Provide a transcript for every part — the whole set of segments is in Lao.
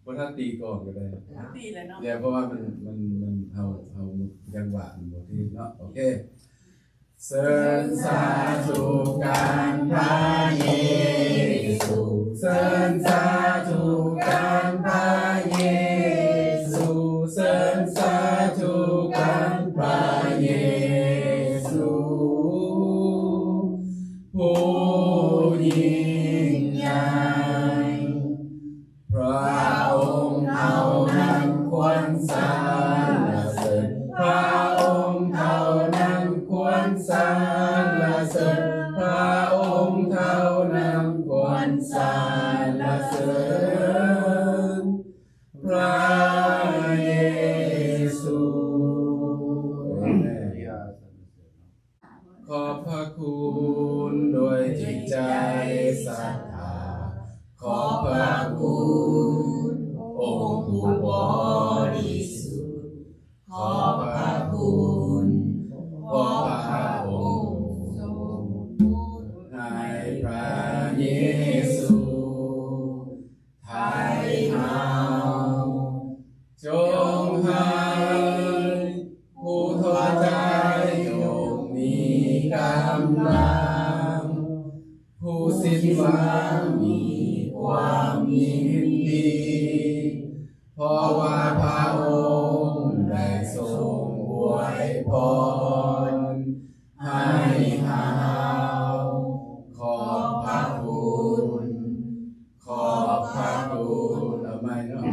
ບໍ່ທັນຕີກ່ອນກໍໄດ້ ຕີແລ້ວເນາະ ແລ້ວ ເພາະວ່າມັນ ມັນ ມັນ ເຮົາ ເຮົາຍັງວ່າມັນບໍ່ຖືກເນາະ ໂອເຄ ເຊີນສາທຸການພະເຢຊູ ເຊີນສາທຸການພະເຢຊູ ເຊີນສາທຸການພະເຢຊູ ຜູ້ຍິ່ງໃຫຍ່ ພຣະອົງເທົ່ານັ້ນຄວນສັນລະເສີນ ພຣະອົງເທົ່ານັ້ນຄວນສັນລະເສີນ ພຣະອົງເທົ່ານັ້ນຄວນສັນລະເສີນ ພຣະເຢຊູ. ຂອບພະຄຸນດ້ວຍຈິດໃຈສັດທາ ຂອບພະຄຸນອົງຜູ້ບໍລິສຸດ ຂອບພະຄຸນ ເພາະພະອົງຊົງໃຫ້ພຣະເຢຊູ ໄຖ່ເຮົາ ຈົ່ງໃຫ້ຜູ້ທໍ້ໃຈຈົ່ງມີກຳລັງ ຜູ້ສິ້ນຫວັງມີຄວາມຍິນດີ ເພາະວ່າພຣະອົງໄດ້ຊົງອວຍພອນໃຫ້ເຮົາ. ຂອບພະຄຸນ ຂອບພະຄຸນ ເອົາໃໝ່ເນາະ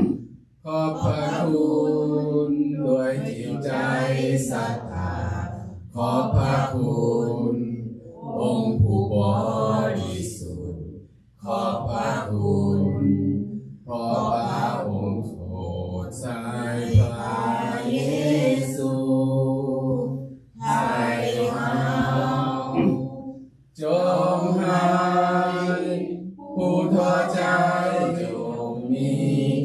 ຂອບພະຄຸນດ້ວຍຈິດໃຈສັດທາ ຂອບພະຄຸນອົງຜູ້ບໍລິສຸດ ຂອບພະຄຸນ ເພາະພະອົງໂປດໃຊ້ພຣະເຢຊູ ໃຫ້ເຮົາ ຈົ່ງໃຫ້ຜູ້ທໍ້ໃຈຈົ່ງມີ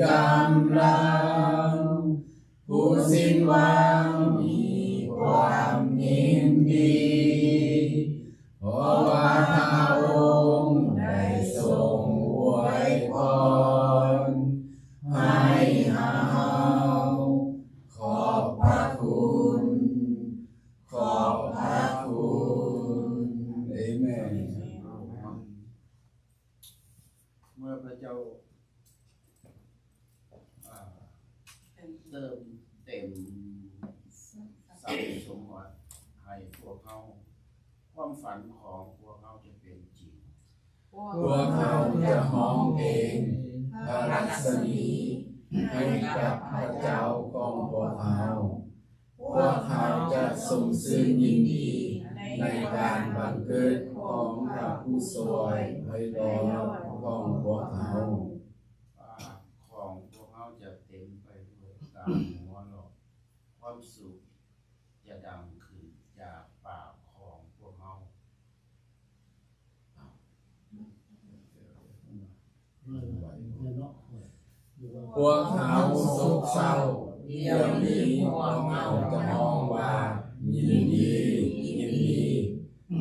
ກຳລັງ ຜູ້ສິ້ນຫວັງມີຄວາມຍິນດີ ເພາະວ່າພຣະອົງໄດ້ຊົງອວຍພອນໃຫ້ເຮົາ. ຂອບພະຄຸນ ຂອບພະຄຸນ ເອເມນ. ເມື່ອພຣະເຈົ້າ ອ່າ ເຕີມເຕັມສັບສົມບັດໃຫ້ພວກເຮົາ, ຄວາມຝັນຂອງພວກເຮົາຈະເປັນຈິງ. ພວກເຮົາຈະຮ້ອງເພງພະລັກສະມີໃຫ້ກັບພຣະເຈົ້າຂອງພວກເຮົາ. ພວກເຮົາຈະຊົມຊື່ນຍິນດີໃນການບັງເກີດຂອງພຣະຜູ້ຊ່ວຍໄພເລາະຂອງພວກເຮົາ. ປາກຂອງພວກເຮົາຈະເຕັມໄປດ້ວຍການຫົວເລາະ, ຄວາມສຸກຈະດັງຂຶ້ນຈາກປາກຂອງພວກເຮົາ. ພວກເຮົາໂສກເສົ້າ, ດຽວນີ້ພວກເຮົາຈະຮ້ອງວ່າ ຍິນດີ, ຍິນດີ.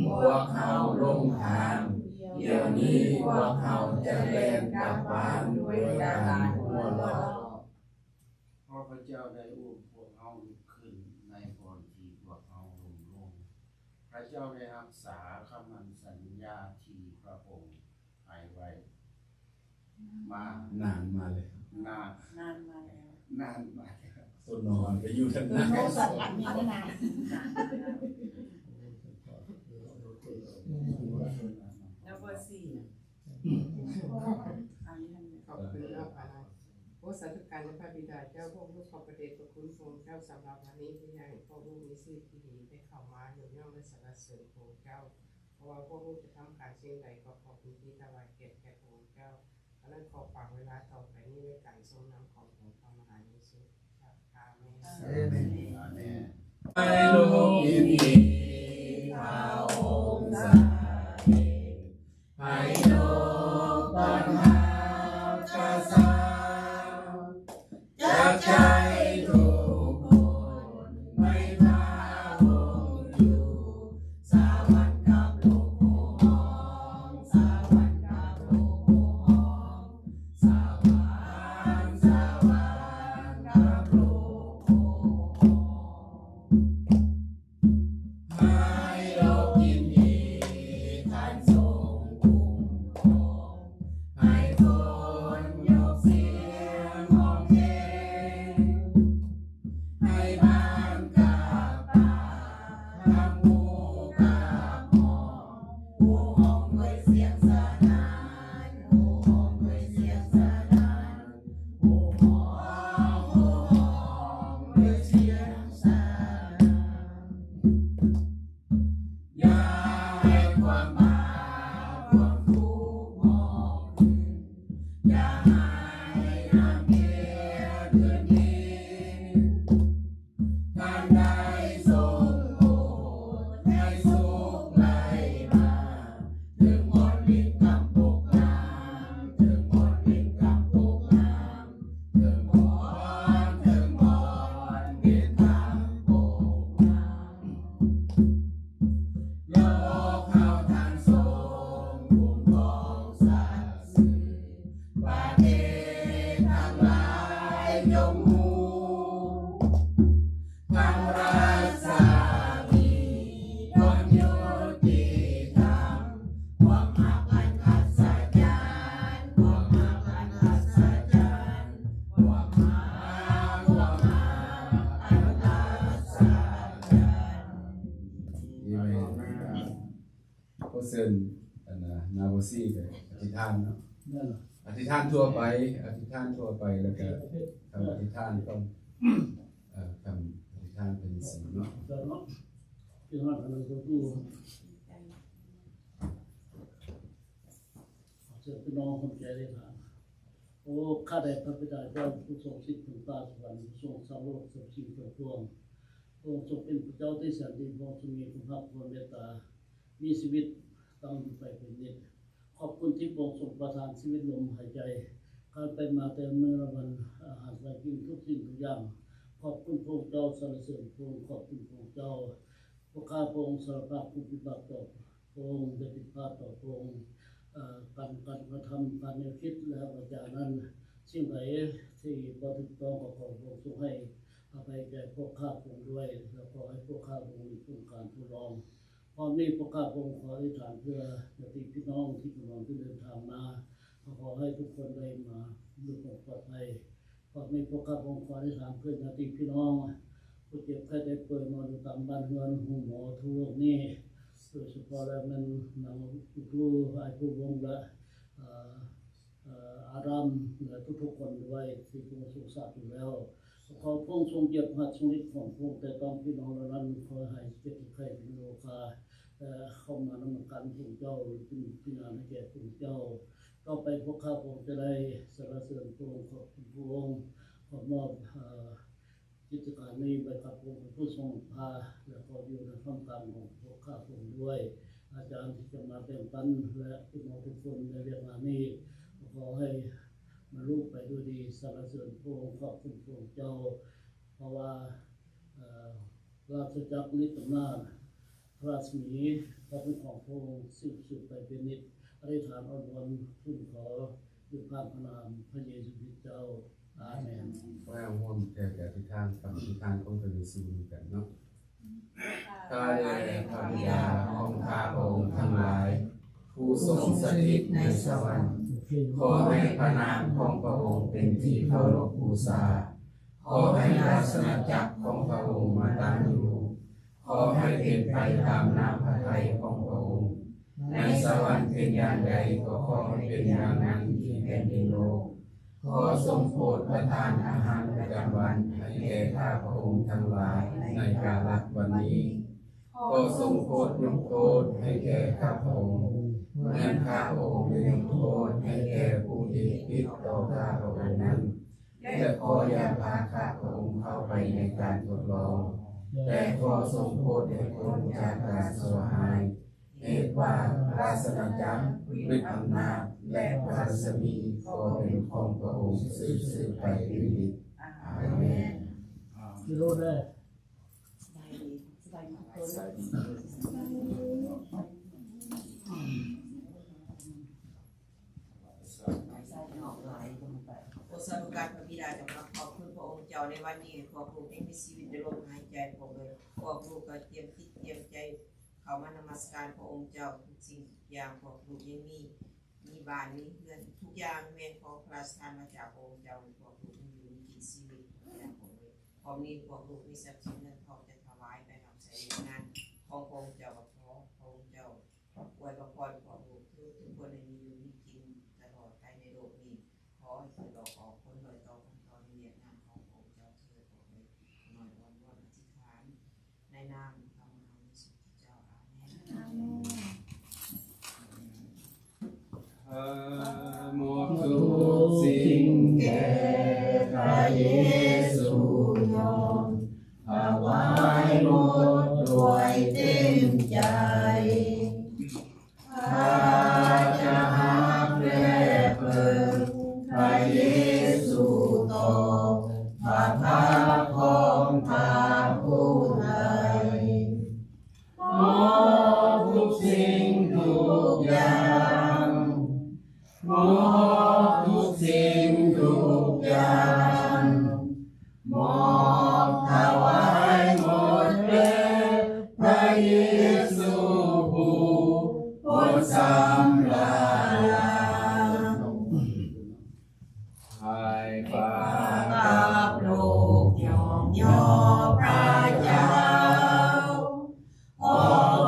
ພວກເຮົາຫຼົງທາງ, ດຽວນີ້ພວກເຮົາຈະແລ່ນກັບບ້ານດ້ວຍການຫົວເລາະ. ເພາະພຣະເຈົ້າໄດ້ອຸ້ມພວກເຮົາລຸກຂຶ້ນໃນບ່ອນທີ່ພວກເຮົາລົ້ມລົງ. ພຣະເຈົ້າໄດ້ຮັກສາຄຳໝັ້ນສັນຍາທີ່ພຣະອົງໃຫ້ໄວ້. ມາ ນານມາແລ້ວ. ນານ ນານມາແລ້ວ. ນານມາແລ້ວ. ຕົວນອນໄປຢູ່ທາງນັ້ນ. ແລ້ວເບີສີ່ ອັນນີ້ ຂອບຄຸນເຈົ້າ. ໂອ ສາທຸການແດ່ພຣະບິດາເຈົ້າ, ພວກລູກຂອບພຣະເດດພຣະຄຸນພຣະອົງເຈົ້າສຳລັບວັນນີ້ ທີ່ໃຫ້ພວກລູກມີຊື່ທີ່ດີໄດ້ເຂົ້າມາຍົກຍ້ອງ ແລະ ສັນລະເສີນພຣະອົງເຈົ້າ. ເພາະວ່າພວກລູກຈະທຳການສິ່ງໃດ ກໍຂໍເປັນທີ່ຖວາຍກຽດແກ່ພຣະອົງເຈົ້າ. ອັນນັ້ນ ຂໍຝາກເວລາຕໍ່ໄປນີ້ໃນການຊົງນາມຂອງອົງພຣະມະຫາເຢຊູ. ອາເມນ. ອາເມນ. ໃຫ້ໂລກຍິນດີພຣະອົງສະເດັດ, ໃຫ້ໂລກຕ້ອນຮັບພຣະເຈົ້າ. ຈາກໃຈທຸກຄົນໃຫ້ພຣະອົງຢູ່. ສະຫວັນກັບໂລກໂຫ່ຮ້ອງ, ສະຫວັນກັບໂລກໂຫ່ຮ້ອງ, ສະຫວັນ, ສະ ຕ້ອງຮູ້ ທັງລັດສະໝີ ຄວາມຍຸຕິທຳ ຄວາມຮັກອັນອັດສະຈັນ ຄວາມຮັກອັນອັດສະຈັນ ຄວາມຮັກ ຄວາມຮັກອັນອັດສະຈັນ. ເອເມນ. ຂໍເຊີນ ອັນນາ ນາໂບຊີໄປອະທິຖານເນາະ. ອະທິຖານທົ່ວໄປ ອະທິຖານທົ່ວໄປ ແລ້ວກະຄຳອະທິຖານຂອງ ເອີ ຄຳອະທິຖານເປັນສິນເນາະ. ເຊີນພີ່ນ້ອງຮ່ວມໃຈອະທິຖານ. ໂອ ຂ້າແດ່ພະບິດາເຈົ້າ ຜູ້ຊົງສິດເທິງຟ້າສະຫວັນ ຜູ້ຊົງສ້າງໂລກ ສຳສິ່ງທັງປວງ, ພະອົງຊົງເປັນພະເຈົ້າທີ່ແສນດີ, ພະອົງຊົງມີຄວາມຮັກຄວາມເມດຕາ, ມີຊີວິດຕັ້ງຢູ່ໄປເປັນນິດ. ຂອບຄຸນທີ່ພະອົງຊົງປະທານຊີວິດລົມຫາຍໃຈ, ການໄປມາແຕ່ມື້ລະວັນ, ອາຫານການກິນທຸກສິ່ງທຸກຢ່າງ. ຂອບຄຸນພະອົງເຈົ້າ, ສັນລະເສີນພະອົງ, ຂອບຄຸນພະອົງເຈົ້າ. ພວກຂ້າພະອົງສາລະພາບຄວາມຜິດບາບຕໍ່ພະອົງ ແລະ ຜິດພາດຕໍ່ພະອົງ, ເອີ ການ ການກະທຳ, ການແນວຄິດ ແລະ ວາຈານັ້ນ, ສິ່ງໃດທີ່ບໍ່ຖືກຕ້ອງ ກໍຂໍພະອົງຊົງໃຫ້ອະໄພແກ່ພວກຂ້າພະອົງດ້ວຍ, ແລະ ຂໍໃຫ້ພວກຂ້າພະອົງມີຜົນການທົດລອງ. ພ້ອມນີ້ພວກຂ້າພະອົງຂໍອະທິຖານເພື່ອຍາດຕິພີ່ນ້ອງທີ່ກຳລັງຈະເດີນທາງມາ, ຂໍໃຫ້ທຸກຄົນໄດ້ມາດ້ວຍຄວາມປອດໄພ. ພວກນີ້ພວກຂ້າພະອົງຂໍອະທິຖານເພື່ອຍາດຕິພີ່ນ້ອງ ຜູ້ເຈັບໄຂ້ໄດ້ປ່ວຍນອນຢູ່ຕາມບ້ານເຮືອນໂຮງໝໍທົ່ວໂລກນີ້, ໂດຍສະເພາະແລ້ວແມ່ນນາງອູທູ ອ້າຍພູວົງ ແລະ ເອີ ເອີ ອາດາມ ແລະ ທຸກໆຄົນດ້ວຍ ທີ່ພະອົງຊົງຊາບຢູ່ແລ້ວ. ຂໍພະອົງຊົງຢຽບຮັດຊົງລິດຂອງພະອົງແຕະຕ້ອງພີ່ນ້ອງເຫຼົ່ານັ້ນ, ຂໍໃຫ້ເຈັບໄຂ້ເປັນໂລຄາ ແລະ ເຂົ້າມານະມັດການພະອົງເຈົ້າ ເປັນພະຍານໃຫ້ແກ່ພະອົງເຈົ້າ. ຕໍ່ໄປພວກຂ້າພະອົງຈະໄດ້ສັນລະເສີນພະອົງ, ຂອບຄຸນພະອົງ, ຂໍມອບ ເອີ ກິດຈະການນີ້ໄວ້ກັບພະອົງເປັນຜູ້ຊົງພາ ແລະ ຂໍຢູ່ໃນທ່າມກາງຂອງພວກຂ້າພະອົງດ້ວຍ. ອາຈານທີ່ຈະມາແບ່ງປັນ ແລະ ພີ່ນ້ອງທຸກຄົນໃນວຽກງານນີ້ ຂໍໃຫ້ບັນລຸໄປດ້ວຍດີ. ສັນລະເສີນພະອົງ, ຂອບຄຸນພະອົງເຈົ້າ, ເພາະວ່າ ເອີ ລາຊະຈັກນິດຕຳນານ ພະລາຊະມີ ກໍເປັນຂອງພະອົງສືບໆໄປເປັນນິດ. ອະທິຖານອ້ອນວອນທູນຂໍຢູ່ຜ່ານພະນາມພະເຢຊູຄຣິດເຈົ້າ. ອາເມນ. ຂໍໃຫ້ເຮົາຮ່ວມໃຈກັນອະທິຖານຄຳອະທິຖານຂອງພະເຢຊູນຳກັນເນາະ. ຂ້າແດ່ພະບິດາຂອງຂ້າພະອົງທັງຫຼາຍ ຜູ້ຊົງສະຖິດໃນສະຫວັນ, ຂໍໃຫ້ພະນາມຂອງພະອົງເປັນທີ່ເຄົາລົບບູຊາ. ຂໍໃຫ້ລາຊະອານາຈັກຂອງພະອົງມາຕັ້ງຢູ່. ຂໍໃຫ້ເປັນໄປຕາມນ້ຳພະໄທຂອງພະອົງ, ໃນສະຫວັນເປັນຢ່າງໃດ ກໍຂໍໃຫ້ເປັນຢ່າງນັ້ນທີ່ແຜ່ນດິນໂລກ. ຂໍຊົງໂປດປະທານອາຫານປະຈຳວັນໃຫ້ແກ່ຂ້າພະອົງທັງຫຼາຍໃນກາລະວັນນີ້. ຂໍຊົງໂປດຍົກໂທດໃຫ້ແກ່ຂ້າພະອົງ, ເໝືອນຂ້າພະອົງໄດ້ຍົກໂທດໃຫ້ແກ່ຜູ້ທີ່ຜິດຕໍ່ຂ້າພະອົງນັ້ນ. ແລະ ຂໍຢ່າພາຂ້າພະອົງເຂົ້າໄປໃນການທົດລອງ, ແຕ່ຂໍຊົງໂປດໃຫ້ພົ້ນຈາກການຊົ່ວຮ້າຍ. ເຫດວ່າລາຊະອານາຈັກ, ອຳນາດ ແລະ ພະລາຊະມີ ກໍເປັນຂອງພະອົງສືບໆໄປເປັນນິດ. ອາເມນ. ສະບາຍດີ ສະບາຍດີທຸກຄົນ. ໂອ ສາທຸການພະບິດາເຈົ້າ, ຂອບຄຸນພະອົງເຈົ້າໃນວັນນີ້, ພວກລູກຍັງມີຊີວິດ ໄດ້ລົມຫາຍໃຈ. ພະອົງເອີຍ, ພວກລູກກໍຕຽມຈິດຕຽມໃຈເຂົ້າມານະມັດສະການພະອົງເຈົ້າ. ທຸກສິ່ງທຸກຢ່າງ ພວກລູກຍັງມີ, ມີບ້ານມີເຮືອນ, ທຸກຢ່າງແມ່ນຂອງພະລາຊະທານມາຈາກພະອົງເຈົ້າ. ພວກລູກມີຢູ່ມີກິນຊີວິດ. ພະອົງເອີຍ, ພ້ອມນີ້ພວກລູກມີຊັບສິນເງິນທອງຈະຖວາຍໄປຮັບໃຊ້ວຽກງານຂອງພະອົງເຈົ້າ. ຂໍພະອົງເຈົ້າ ອວຍພະພອນພວກລູກທຸກໆຄົນໃຫ້ມີຢູ່ມີກິນຕະຫຼອດໄປໃນໂລກນີ້. ຂໍໃຫ້ເກີດດອກອອກຜົນລອຍຕໍ່ພັນຕໍ່ໃນວຽກງານຂອງພະອົງເຈົ້າເທີດ. ພວກເອີຍ, ຂ້ານ້ອຍອ້ອນວອນອະທິຖານໃນນາມພະມະຫາບຸດສຸດເຈົ້າ. ອາເມນ. ອາເມນ. ຂ້າມອບທຸກສິ່ງແກ່ພະເຢຊູ, ຍອມຖວາຍໝົດດ້ວຍເຕັມໃຈ. ຂ້າຈະຮັກ ແລະ ເບິ່ງພະເຢຊູຕໍ່ພະພັກຂອງພະຜູ້ໃດ. ມອບທຸກສິ່ງທຸກຢ່າງ ມ ໄຟຟ້າກັບໂລກຍ້ອງຍໍພະເຈົ້າ ຂໍ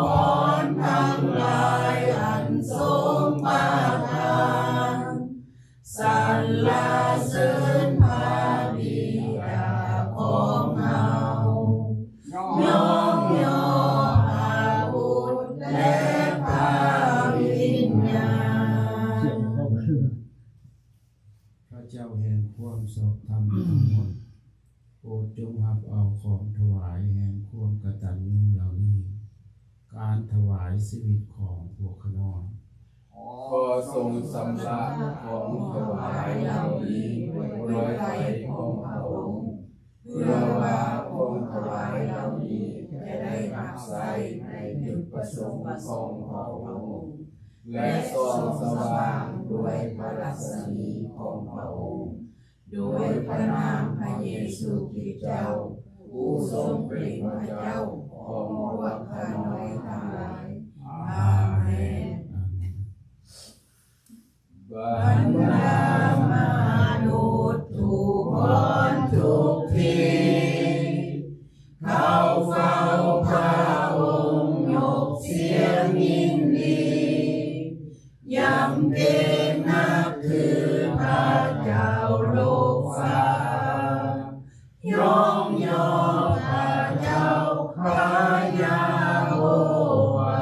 ພອນທັງຫຼາຍອັນຊົງປະທານ ສັນລະເສີນພະບິດາຂອງເຮົາ ຍ້ອງຍໍພະບຸດ ແລະ ພະວິນຍານ. ພະເຈົ້າແຫ່ງຄວາມຊອບທຳທັງໝົດ, ໂປດຈົ່ງຮັບເອົາຂອງຖວາຍແຫ່ງຄວາມກະຕັນຍູເຫຼົ່ານີ້, ການຖວາຍຊີວິດຂອງພວກຂ້ານ້ອຍ. ຂໍຊົງຊຳລະຂອງຖວາຍເຫຼົ່ານີ້ດ້ວຍໄຟຂອງພະອົງ, ເພື່ອວ່າຂອງຖວາຍເຫຼົ່ານີ້ຈະໄດ້ຮັບໃຊ້ໃນຈຸດປະສົງຂອງພະອົງ ແລະ ສ່ອງສະຫວ່າງດ້ວຍພະລັກສະໝີຂອງພະອົງ, ໂດຍພະນາມພະເຢຊູຄຣິດເຈົ້າ, ຜູ້ຊົງເປັນພະເຈົ້າຂອງພວກຂ້ານ້ອຍທັງຫຼາຍ. ອາເມນ. ບັນດາມະນຸດທຸກບ່ອນທຸກທີ່ ເຂົ້າເຝົ້າພະອົງຍົກສຽງຍິນດີ, ຢຳເກງນັບຖືພະເຈົ້າໂລກຟ້າ, ຍ້ອງຍໍພະເຈົ້າພະຍາໂຮວາ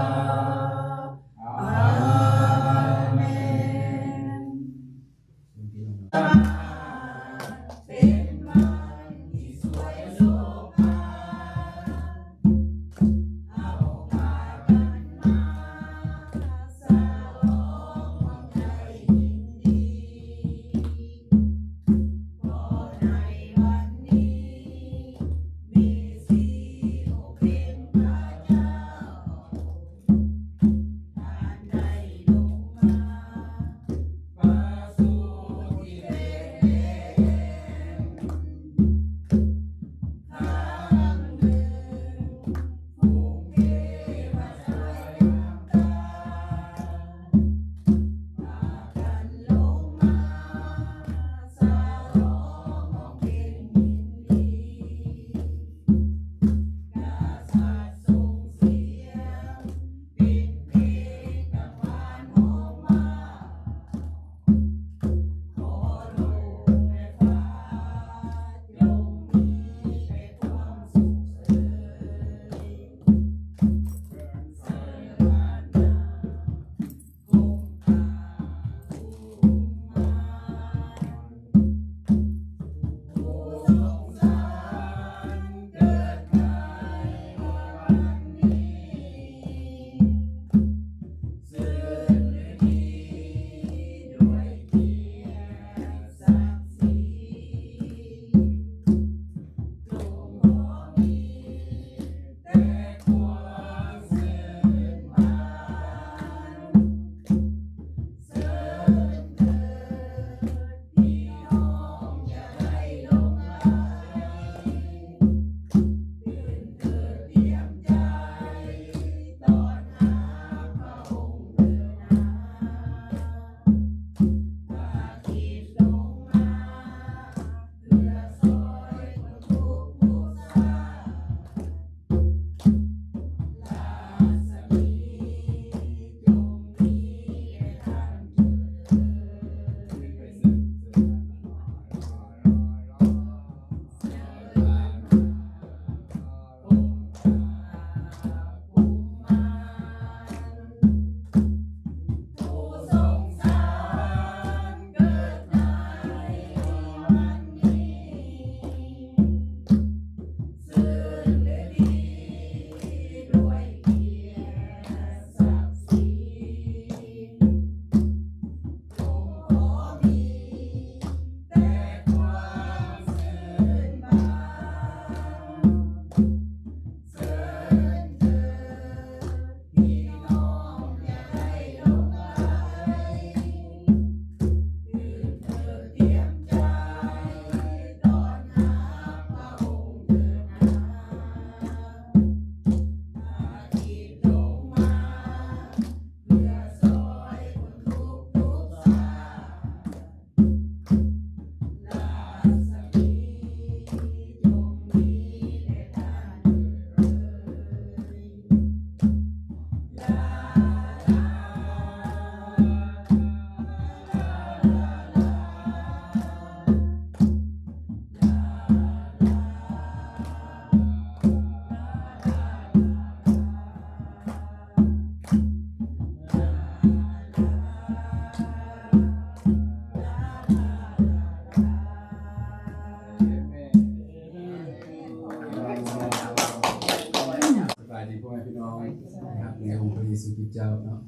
ສຸຄຣິດເຈົ້າເນາະ.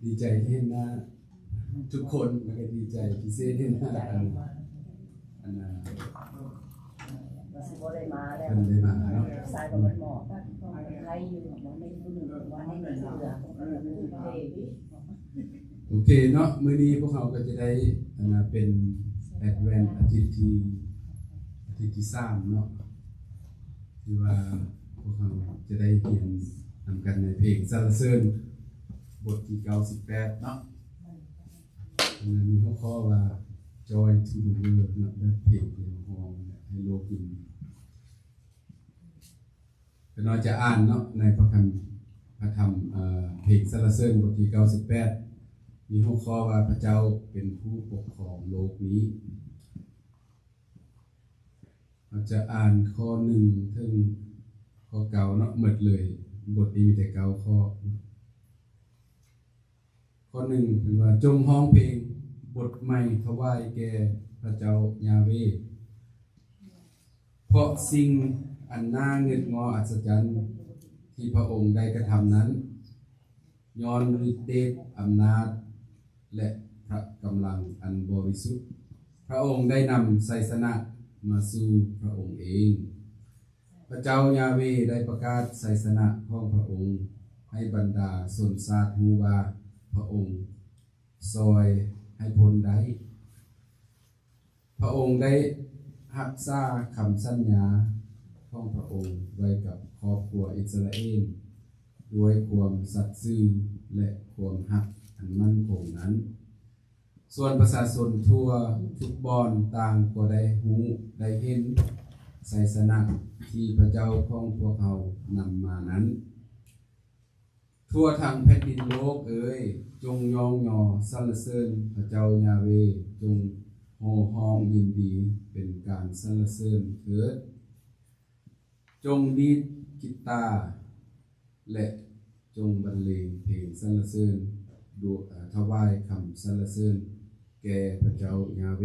ດີໃຈທີ່ເຫັນໜ້າທຸກຄົນ ແລ້ວກໍດີໃຈພິເສດເຫັນໜ້າອັນ ອັນນ່າ ວ່າຊິບໍ່ໄດ້ມາແລ້ວ ເພິ່ນໄດ້ມາເນາະ. ສາຍກໍມັນເໝາະກັບໄທຢູ່ ບໍ່ແມ່ນຜູ້ໜຶ່ງວ່າໃຫ້ເຫຼືອ ໂອເຄເນາະ. ມື້ນີ້ພວກເຮົາກໍຈະໄດ້ ອັນນ່າ ເປັນແອັດເວັນອາທິດທີ ອາທິດທີສາມເນາະ ທີ່ວ່າພວກເຮົາຈະໄດ້ຮຽນນຳກັນໃນເພງສັນລະເສີນ ບົດທີເກົ້າສິບແປດເນາະ. ອັນນັ້ນມີຫົວຂໍ້ວ່າ Joy to the World ເນາະ ແບບເພງທີ່ເຮົາຮ້ອງໃຫ້ໂລກຍິນດີ. ຂ້ານ້ອຍຈະອ່ານເນາະ ໃນພະຄຳ ພະທຳ ເອີ ເພງສັນລະເສີນບົດທີເກົ້າສິບແປດ ມີຫົວຂໍ້ວ່າ ພະເຈົ້າເປັນຜູ້ປົກຄອງໂລກນີ້. ເຮົາຈະອ່ານຂໍ້ໜຶ່ງເຖິງຂໍ້ເກົ້າເນາະ ໝົດເລີຍ. ບົດນີ້ມີແຕ່ເກົ້າຂໍ້. ຂໍ້ໜຶ່ງເພິ່ນວ່າ ຈົ່ງຮ້ອງເພງບົດໃໝ່ຖວາຍແກ່ພະເຈົ້າຢາເວ ເພາະສິ່ງອັນໜ້າງຶດງໍອັດສະຈັນທີ່ພະອົງໄດ້ກະທຳນັ້ນ. ຍ້ອນລິດເດດອຳນາດ ແລະ ພະກຳລັງອັນບໍລິສຸດ, ພະອົງໄດ້ນຳໄຊຊະນະມາສູ່ພະອົງເອງ. ພະເຈົ້າຢາເວໄດ້ປະກາດໄຊຊະນະຂອງພະອົງໃຫ້ບັນດາຊົນຊາດຮູ້ວ່າ ພະອົງຊ່ອຍໃຫ້ພົ້ນໄດ້. ພະອົງໄດ້ຮັກສາຄຳສັນຍາຂອງພະອົງໄວ້ກັບຄອບຄົວອິດສະຣາເອນ ດ້ວຍຄວາມສັດຊື່ ແລະ ຄວາມຮັກອັນໝັ້ນຄົງນັ້ນ. ສ່ວນປະຊາຊົນທົ່ວທຸກບ່ອນຕ່າງກໍໄດ້ຮູ້ໄດ້ເຫັນໄຊຊະນະທີ່ພະເຈົ້າຂອງພວກເຮົານຳມານັ້ນ. ທົ່ວທັງແຜ່ນດິນໂລກເອີຍ, ຈົ່ງຍ້ອງຍໍສັນລະເສີນພະເຈົ້າຢາເວ, ຈົ່ງໂຫ່ຮ້ອງຍິນດີເປັນການສັນລະເສີນເຖີດ. ຈົ່ງດີດກີຕາ ແລະ ຈົ່ງບັນເລງເພງສັນລະເສີນ ດວ- ເອີ ຖວາຍຄຳສັນລະເສີນແກ່ພະເຈົ້າຢາເວ.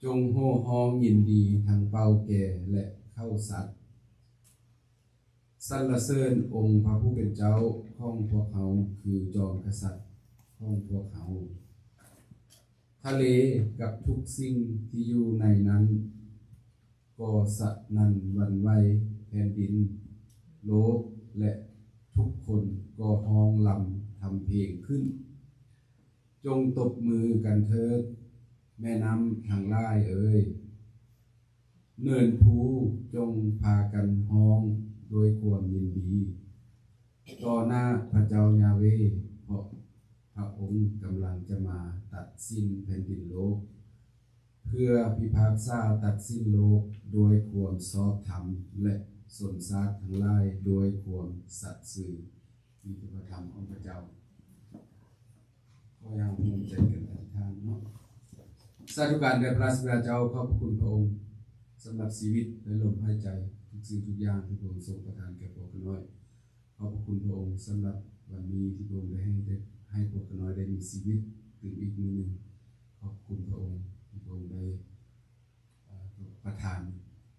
ຈົ່ງໂຫ່ຮ້ອງຍິນດີທັງເປົ່າແກ່ ແລະ ເຂົາສັດ. ສັນລະເສີນອົງພະຜູ້ເປັນເຈົ້າຂອງພວກເຮົາ ຄືຈອມກະສັດຂອງພວກເຮົາ. ທະເລກັບທຸກສິ່ງທີ່ຢູ່ໃນນັ້ນກໍສະໜັ່ນຫວັ່ນໄຫວ, ແຜ່ນດິນໂລກ ແລະ ທຸກຄົນກໍຮ້ອງລຳທຳເພງຂຶ້ນ. ຈົ່ງຕົບມືກັນເຖີດ, ແມ່ນ້ຳທັງຫຼາຍເອີຍ, ເນີນພູຈົ່ງພາກັນຮ້ອງດ້ວຍຄວາມຍິນດີຕໍ່ໜ້າພະເຈົ້າຢາເວ, ເພາະພະອົງກຳລັງຈະມາຕັດສິນແຜ່ນດິນໂລກ ເພື່ອພິພາກສາຕັດສິນໂລກດ້ວຍຄວາມຊອບທຳ ແລະ ຊົນຊາດທັງຫຼາຍດ້ວຍຄວາມສັດຊື່. ນີ້ຄືພະທຳຂອງພະເຈົ້າ. ຂໍໃຫ້ເຮົາຮ່ວມໃຈກັນອະທິຖານເນາະ. ສາທຸການແດ່ພະລາຊະບິດາເຈົ້າ, ຂອບພະຄຸນພະອົງສຳລັບຊີວິດ ແລະ ລົມຫາຍໃຈ, ທຸກສິ່ງທຸກຢ່າງທີ່ພະອົງຊົງປະທານແກ່ພວກຂ້ານ້ອຍ. ຂອບພະຄຸນພະອົງສຳລັບວັນນີ້ທີ່ພະອົງໄດ້ໃຫ້ ໄດ້ໃຫ້ພວກຂ້ານ້ອຍໄດ້ມີຊີວິດຕື່ມອີກມື້ໜຶ່ງ. ຂອບພະຄຸນພະອົງທີ່ພະອົງໄດ້ ເອີ ປະທານ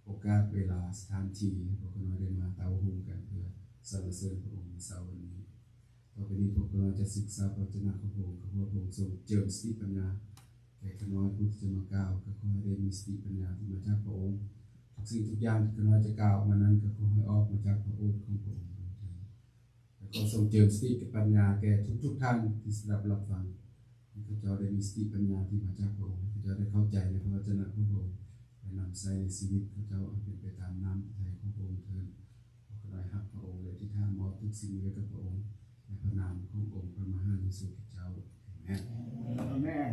ໂອກາດເວລາສະຖານທີ່ໃຫ້ພວກຂ້ານ້ອຍໄດ້ມາເຕົ້າໂຮມກັນເພື່ອສັນລະເສີນພະອົງໃນເຊົ້າວັນນີ້. ຕໍ່ໄປນີ້ພວກຂ້ານ້ອຍຈະສຶກສາພະວະຈະນະຂອງພະອົງ. ຂໍພະອົງຊົງເຈິມສະຕິປັນຍາແກ່ຂ້ານ້ອຍຜູ້ທີ່ຈະມາກ່າວ. ກໍຂໍໃຫ້ໄດ້ມີສະຕິປັນຍາທີ່ມາຈາກພະອົງ. ທຸກສິ່ງທຸກຢ່າງທີ່ຂ້ານ້ອຍຈະກ່າວອອກມານັ້ນ ກໍຂໍໃຫ້ອອກມາຈາກພະໂອດຂອງພະອົງໂດຍແທ້. ແລະ ຂໍຊົງເຈິມສະຕິກັບປັນຍາແກ່ທຸກໆທ່ານທີ່ສະດັບຮັບຟັງ, ໃຫ້ເຂົາເຈົ້າໄດ້ມີສະຕິປັນຍາທີ່ມາຈາກພະອົງ, ໃຫ້ເຂົາເຈົ້າໄດ້ເຂົ້າໃຈໃນພະວະຈະນະຂອງພະອົງ ແລະ ນຳໃຊ້ໃນຊີວິດເຂົາເຈົ້າໃຫ້ເປັນໄປຕາມນ້ຳພະໄທຂອງພະອົງເທີ້ນ. ຂໍຂ້ານ້ອຍຮັກພະອົງ ແລະ ອະທິຖານມອບທຸກສິ່ງໄວ້ກັບພະອົງ ໃນພະນາມຂອງອົງພະມະຫາເຢຊູຄຣິດເຈົ້າ. ອາເມນ. ອາເມນ.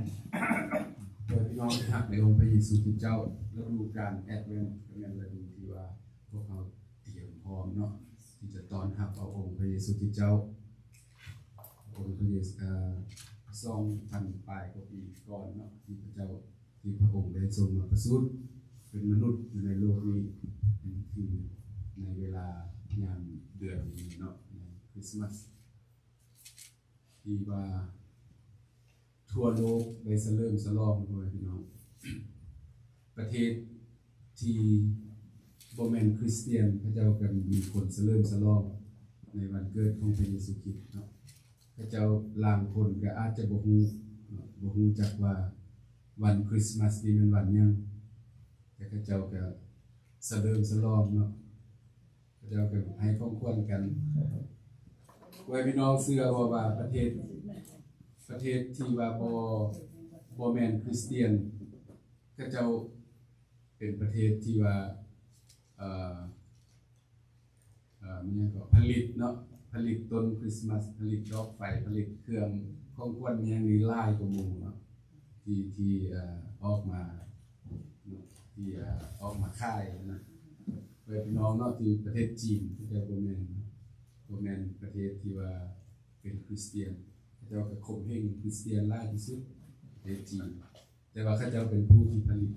ເພື່ອນພີ່ນ້ອງທີ່ຮັກໃນອົງພະເຢຊູຄຣິດເຈົ້າ, ລະດູການແອັດເວັນກໍແມ່ນລະດູທີ່ວ່າພວກເຮົາ ຕຽມພ້ອມເນາະ ທີ່ຈະຕ້ອນຮັບເອົາອົງພະເຢຊູຄຣິດເຈົ້າ. ອົງພະເຢຊູ ເອີ ສອງພັນປາຍກວ່າປີກ່ອນເນາະ ທີ່ພະເຈົ້າ ທີ່ພະອົງໄດ້ຊົງມາປະສູດເປັນມະນຸດຢູ່ໃນໂລກນີ້ ເປັນຄືໃນເວລາຍາມເດືອນນີ້ເນາະ ໃນຄຣິສມາສ ທີ່ວ່າທົ່ວໂລກໄດ້ສະເຫຼີມສະຫຼອງ ພໍ່ແມ່ພີ່ນ້ອງ. ປະເທດທີ່ບໍ່ແມ່ນຄຣິສຕຽນ ເຂົາເຈົ້າກໍມີຄົນສະເຫຼີມສະຫຼອງ ໃນວັນເກີດຂອງພະເຢຊູຄຣິດເນາະ. ເຂົາເຈົ້າລາງຄົນກໍອາດຈະບໍ່ຮູ້ເນາະ ບໍ່ຮູ້ຈັກວ່າວັນຄຣິສມາສນີ້ແມ່ນວັນຫຍັງ, ແຕ່ເຂົາເຈົ້າກໍສະເຫຼີມສະຫຼອງເນາະ, ເຂົາເຈົ້າກໍໃຫ້ຂອງຂວັນກັນ. ພໍ່ແມ່ພີ່ນ້ອງເຊື່ອບໍ່ວ່າປະເທດ ປະເທດທີ່ວ່າບໍ່ ບໍ່ແມ່ນຄຣິສຕຽນ ເຂົາເຈົ້າເປັນປະເທດທີ່ວ່າ ເອີ ເອີ ມີຫຍັງກໍຜະລິດເນາະ, ຜະລິດຕົ້ນຄຣິສມາສ, ຜະລິດດອກໄຟ, ຜະລິດເຄື່ອງຂອງຂວັນ ມີຫຍັງນີ້ຫຼາຍກວ່າໝູ່ເນາະ ທີ່ ທີ່ ເອີ ອອກມາເນາະ ທີ່ ເອີ ອອກມາຂາຍນະ. ເອີ ພີ່ນ້ອງເນາະ ທີ່ປະເທດຈີນ ເຂົາເຈົ້າບໍ່ແມ່ນ ບໍ່ແມ່ນປະເທດທີ່ວ່າເປັນຄຣິສຕຽນ, ເຂົາເຈົ້າກໍຂົ່ມເຫງຄຣິສຕຽນຫຼາຍທີ່ສຸດ ປະເທດຈີນ, ແຕ່ວ່າເຂົາເຈົ້າເປັນຜູ້ທີ່ຜະລິດ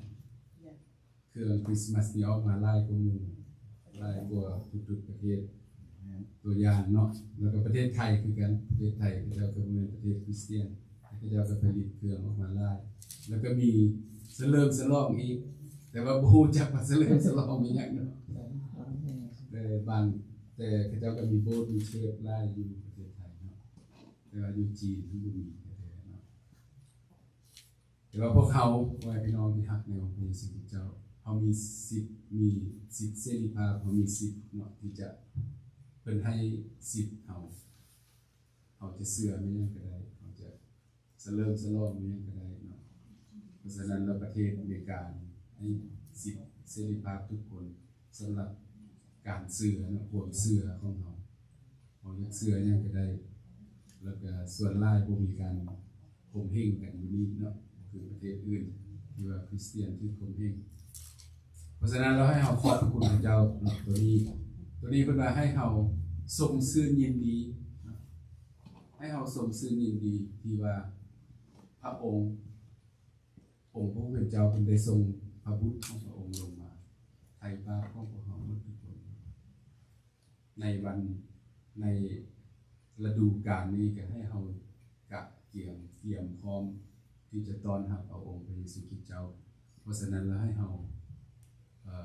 ເຄື່ອງຄຣິສມາສນີ້ອອກມາຫຼາຍກວ່າໝູ່ ຫຼາຍກວ່າທຸກໆປະເທດ. ຕົວຢ່າງເນາະ ແລ້ວກໍປະເທດໄທຄືກັນ, ປະເທດໄທເຂົາເຈົ້າກໍບໍ່ແມ່ນປະເທດຄຣິສຕຽນ ແຕ່ເຂົາເຈົ້າກໍຜະລິດເຄື່ອງອອກມາຫຼາຍ ແລ້ວກໍມີສະເຫຼີມສະຫຼອງອີກ, ແຕ່ວ່າບໍ່ຮູ້ຈັກວ່າສະເຫຼີມສະຫຼອງອີ່ຫຍັງເນາະ. ແຕ່ບາງ ແຕ່ເຂົາເຈົ້າກໍມີໂບດມີເຊີດຫຼາຍຢູ່ປະເທດໄທເນາະ, ແຕ່ວ່າຢູ່ຈີນມັນບໍ່ມີແທ້ໆເນາະ. ແຕ່ວ່າພວກເຮົາ ພໍ່ແມ່ພີ່ນ້ອງທີ່ຮັກໃນອົງພະເຢຊູຄຣິດເຈົ້າ, ເຮົາມີສິດ ມີສິດເສລີພາບ, ເຮົາມີສິດເນາະ ທີ່ຈະ ເພິ່ນໃຫ້ສິດເຮົາ, ເຮົາຈະເຊື່ອແມ່ນຫຍັງກໍໄດ້, ເຮົາຈະສະເຫຼີມສະຫຼອງແມ່ນຫຍັງກໍໄດ້ເນາະ. ເພາະສະນັ້ນແລ້ວ ປະເທດອາເມລິກາໃຫ້ສິດເສລີພາບທຸກຄົນ ສຳລັບການເຊື່ອເນາະ, ຄວາມເຊື່ອຂອງເຮົາ, ເຮົາຢາກເຊື່ອຫຍັງກໍໄດ້, ແລ້ວກໍສ່ວນຫຼາຍບໍ່ມີການຂົ່ມເຫງກັນຢູ່ນີ້ເນາະ, ບໍ່ຄືປະເທດອື່ນທີ່ວ່າຄຣິສຕຽນຖືກຂົ່ມເຫງ. ເພາະສະນັ້ນແລ້ວ ໃຫ້ເຮົາຂອບພະຄຸນພະເຈົ້າເນາະ, ຕົວນີ້ ຕົວນີ້ເພິ່ນວ່າໃຫ້ເຮົາຊົມຊື່ນຍິນດີເນາະ, ໃຫ້ເຮົາຊົມຊື່ນຍິນດີທີ່ວ່າພະອົງ ອົງພະຜູ້ເປັນເຈົ້າເພິ່ນໄດ້ສົ່ງພະບຸດຂອງພະອົງລົງມາໄຖ່ບາບຂອງພວກເຮົາໝົດທຸກຄົນ. ໃນວັນ ໃນລະດູການນີ້ ກໍໃຫ້ເຮົາກະກຽມ ກຽມພ້ອມທີ່ຈະຕ້ອນຮັບເອົາອົງພະເຢຊູຄຣິດເຈົ້າ. ເພາະສະນັ້ນແລ້ວ ໃຫ້ເຮົາ ເອີ